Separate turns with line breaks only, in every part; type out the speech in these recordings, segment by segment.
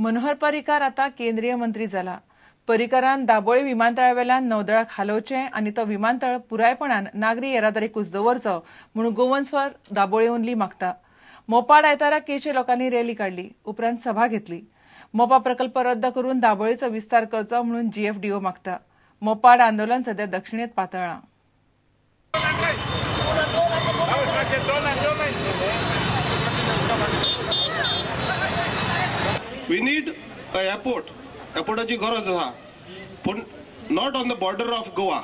मनोहर पर्रीकार आतां केंद्रीय मंत्री जाला. पर्रीकारान दाबोळी विमानतळावेल्यान नौदळाक हालोवचें आनी तो विमानतळ पुरायपणान नागरी येरादारीकूच दवरचो म्हणून गोवन्स फॉर दाबोळी ओनली मागता. मोपाड आयतारा केचे लोकांनी रॅली काडली, उपरांत सभा घेतली. मोपा प्रकल्प रद्द करून दाबोळीचो विस्तार करचो म्हणून जीएफडीओ मागता. मोपाड आंदोलन सध्या दक्षिणेत पातळ्ळां.
We need a airport. एअरपोर्टाची गरज आसा, पूण not on the border of Goa.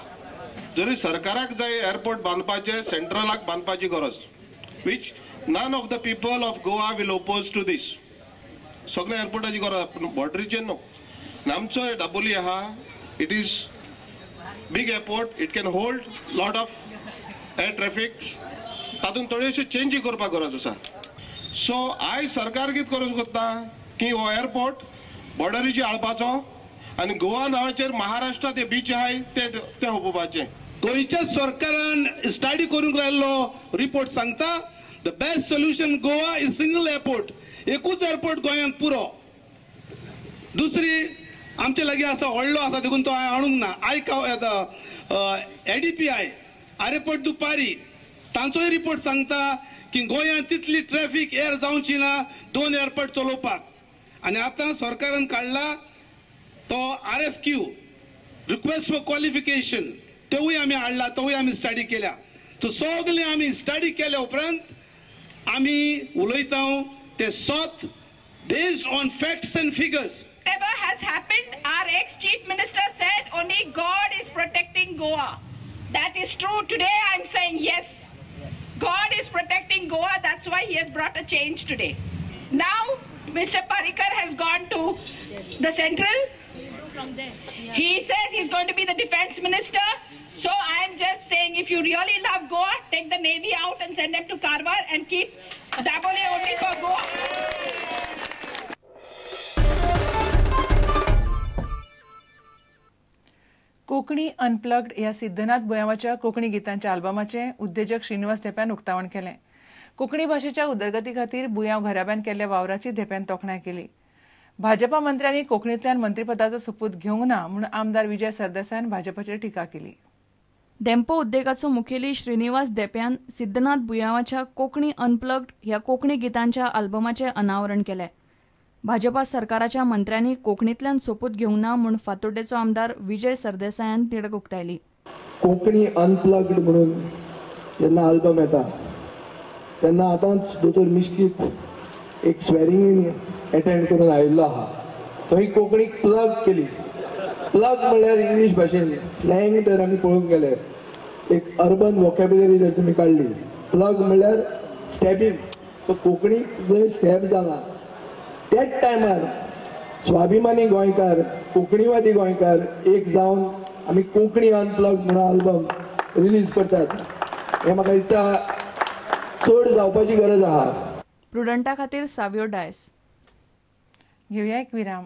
जरी सरकाराक जाय एअरपोर्ट बांदपाचें, सेंट्रलाक बांदपाची गरज, which none of the people of Goa will oppose to this. सगळे एअरपोर्टाची गरज, पूण बॉर्डरीचेर न्हू. आमचो दाबोली आहा, it is big airport, it can hold lot of air traffic. तातूंत थोड्योश्यो चेंजी करपाक गरज आसा. सो आयज सरकार कितें करूंक सोदता की हो एअरपोर्ट बॉर्डरीचेर हाडपाचो आनी गोवा नांवाचेर महाराष्ट्रांत ते बीच आहाय ते हुपोवपाचे.
गोंयच्या सरकारान स्टडी करूंक लायिल्लो रिपोर्ट सांगता the best solution Goa is single airport. एकूच एअरपोर्ट गोंयांत पुरो. दुसरी आमचे लागीं आसा व्हडलो आसा देखून तो हांवें हाडूंक ना. आय एडीपीआय आरेपोर्ट दु पारी तांचोय रिपोर्ट सांगता की गोंयांत तितली ट्रॅफिक एअर जावची ना दोन एअरपोर्ट चलोवपाक. आनी आतां सरकारान काडला तो RFQ request for qualification, तेवूय आमी हाडला, तोवूय आमी स्टडी केल्या. तो सगळे आमी स्टडी केल्या उपरांत आमी उलयता ते सत based on facts and figures.
Whatever has happened, our ex-chief minister said only God is protecting Goa. That is true. Today I am saying yes. God is protecting Goa. That's why he has brought a change today. Now, Mr. Parrikar has gone to the central. He says he's going to be the defense minister. So I'm just saying, if you really love Goa, take the navy out and send them to Karwar and keep Dabolim only for Goa.
Konkani unplugged ह्या सिद्धनाथ बुयांवाच्या कोंकणी गितांच्या आल्बमाचें उद्देजक श्रीनिवास धेंप्यान उक्तावण केलें. कोंकणी भाशेच्या उदरगती खातीर बुयांव घराब्यान केल्ल्या वावराची धेंप्यान तोखणाय केली. भाजपा मंत्र्यांनी कोंकणींतल्यान मंत्रीपदाचो सोपूत घेवंक ना म्हूण आमदार विजय सरदेसायान भाजपाचेर टिका केली.
धेंपो उद्देगाचो मुखेली श्रीनिवास धेंप्यान सिद्धनाथ बुयांवाच्या कोंकणी अनप्लग्ड ह्या कोंकणी गितांच्या आल्बमाचें अनावरण केलें. भाजपा सरकाराच्या मंत्र्यांनी कोंकणींतल्यान सोपूत घेवंक ना म्हूण फातोड्डेचो आमदार विजय सरदेसायान तिडक उक्तायली.
कोंकणी अनप्लग्ड म्हणून जेन्ना आल्बम येता तेन्ना आतांच दोतोर मिश्कीत एक स्वेरिंग एटेंड करून आयिल्लो आहा. थंय कोंकणीक प्लग केली. प्लग म्हणल्यार इंग्लीश भाशेन स्लँग जर आमी पळोवंक गेल्यार एक अर्बन वोकेबुलरी जर तुमी काडली, प्लग म्हणल्यार स्टॅबींग. सो कोंकणीक जंय स्टॅब जाला त्याच टायमार स्वाभिमानी गोंयकार, कोंकणीवादी गोंयकार एक जावन आमी कोंकणी अनप्लग म्हणून आल्बम रिलीज करतात. हें म्हाका दिसता चड जावपाची गरज आहा.
प्रुडंटा खातीर सावियो डायस.
घेवया एक विराम.